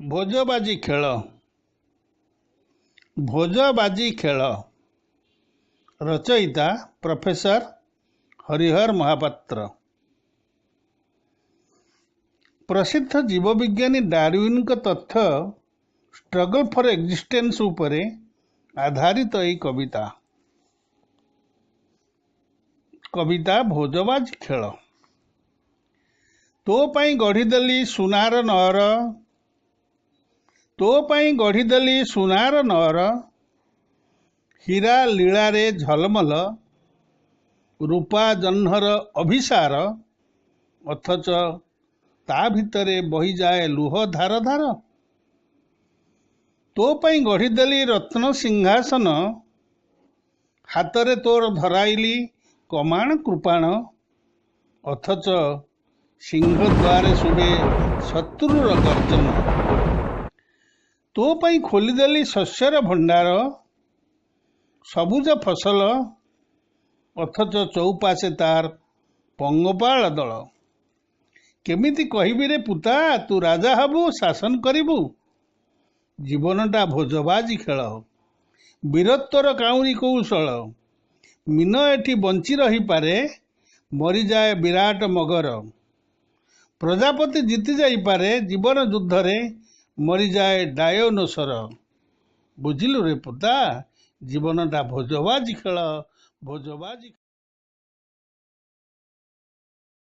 ଭୋଜବାଜି ଖେଳ। ଭୋଜବାଜି ଖେଳ। ରଚୟିତା ପ୍ରଫେସର ହରିହର ମହାପାତ୍ର। ପ୍ରସିଦ୍ଧ ଜୀବବିଜ୍ଞାନୀ ଡାରଉଇନଙ୍କ ତଥ୍ୟ ଷ୍ଟ୍ରଗଲ୍ ଫର୍ ଏକ୍ଜିଷ୍ଟେନ୍ସ ଉପରେ ଆଧାରିତ ଏଇ କବିତା। କବିତା ଭୋଜବାଜି ଖେଳ। ତୋ ପାଇଁ ଗଢ଼ିଦେଲି ସୁନାର ନଅର, ତୋ ପାଇଁ ଗଢ଼ିଦେଲି ସୁନାର ନଅର, ହୀରା ଲୀଳାରେ ଝଲମଲ, ରୂପା ଜହ୍ନର ଅଭିସାର, ଅଥଚ ତା ଭିତରେ ବହିଯାଏ ଲୁହ ଧାର ଧାର। ତୋ ପାଇଁ ଗଢ଼ିଦେଲି ରତ୍ନ ସିଂହାସନ, ହାତରେ ତୋର ଧରାଇଲି କମାଣ କୃପାଣ, ଅଥଚ ସିଂହଦ୍ୱାରେ ଶୁଭେ ଶତ୍ରୁର ଗର୍ଜନ। ତୋ ପାଇଁ ଖୋଲିଦେଲି ଶସ୍ୟର ଭଣ୍ଡାର, ସବୁଜ ଫସଲ, ଅଥଚ ଚଉପାଶେ ତାର ପଙ୍ଗପାଳ ଦଳ। କେମିତି କହିବି ରେ ପୁତା, ତୁ ରାଜା ହବୁ, ଶାସନ କରିବୁ। ଜୀବନଟା ଭୋଜବାଜି ଖେଳ, ବୀରତ୍ୱର କାଉଁରୀ କୌଶଳ। ମୀନ ଏଠି ବଞ୍ଚି ରହିପାରେ, ମରିଯାଏ ବିରାଟ ମଗର। ପ୍ରଜାପତି ଜିତି ଯାଇପାରେ ଜୀବନ ଯୁଦ୍ଧରେ, ମରିଯାଏ ଡାୟୋନୋସର। ବୁଝିଲୁ ରେ ପୁତା, ଜୀବନଟା ଭୋଜବାଜି ଖେଳ, ଭୋଜବାଜି।